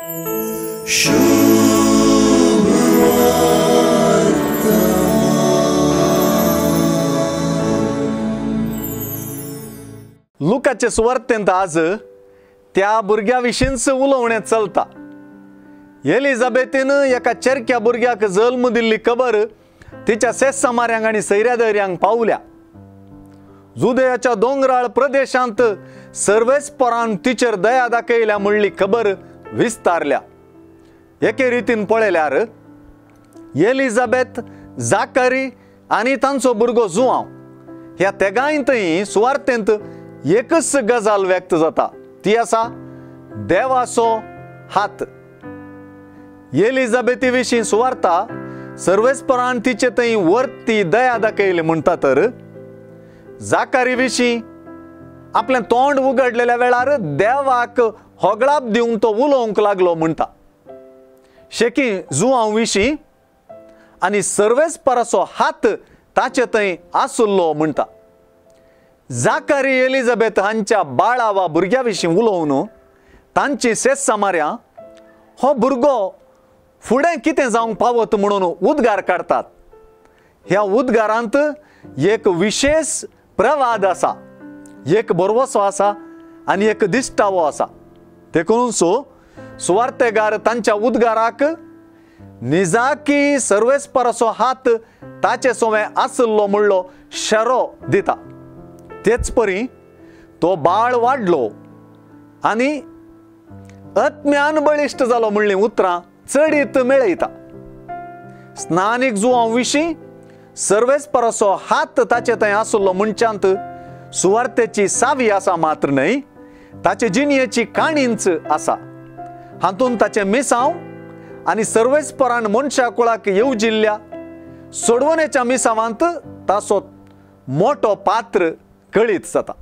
लुकाचे सुवार्तेंत आज त्या भुरग्या विशींच उलोवणें चलता। एलिझाबेथीन एका चेरक्या भुरग्याक जल्म दिल्ली खबर तिच्या सेसामाऱ्यांक आनी सैऱ्या दैऱ्यांक पावल्या। जुदयाच्या दोंगराळ प्रदेशांत सर्वेस्परान तिचेर दया दाखयल्या म्हणली खबर विस्तारल्या। एके रितीन पळयल्यार एलिझाबेथ, जाकारी आनी तांचो भुरगो जुआंव ह्या तेगांय सुवार्तेंत एकच गजाल व्यक्त जाता, ती आसा देवाचो हात। एलिझाबेथी विशीं सुवार्ता सर्वेस्परान तिचे थंय वर्ती दया दाखयली म्हणटा, तर जाकारी विशीं आपलें तोंड उगडलेल्या वेळार देवाक होगळाप दिवन तो उलोवंक लागलो म्हणटा। शेकी जुआंव विशीं आनी सर्वेस्पराचो हात ताचे थंय आसुल्लो म्हणटा। जाकारी एलिझाबेथ हांच्या बाळा वा भुरग्या विशीं उलोवन तांची सेसामाऱ्या हो भुरगो फुडें कितें जावंक पावत म्हणून उद्गार काडटात। ह्या उद्गारांत एक विशेष प्रवाद आसा, एक भरवसो आसा आनी एक दिश्टावो आसा। देखून सो सुवार्तेगार तांच्या उद्गाराक निजाकी सर्वेस्पराचो हात ताचे सोवे आसलो म्हणलो शेरो दिता। तेच परी तो बाळ वाडलो आनी आत्म्यान बळिश्ट जालो म्हणली उतरां चडीत मेळयता। स्नानीक जुआंव विशीं सर्वेस्पराचो हात ताचे थंय आसलो म्हणच्यांत सुवार्तेची सावी आसा मात्र न्हय, ताचे जिणयेची काणींच आसा। हातूंत ताचें मिसांव आनी सर्वेस्परान मनशा कुळाक येवजिल्ल्या सोडवणेच्या मिसावांत ताचो मोटो पात्र कळीत जाता।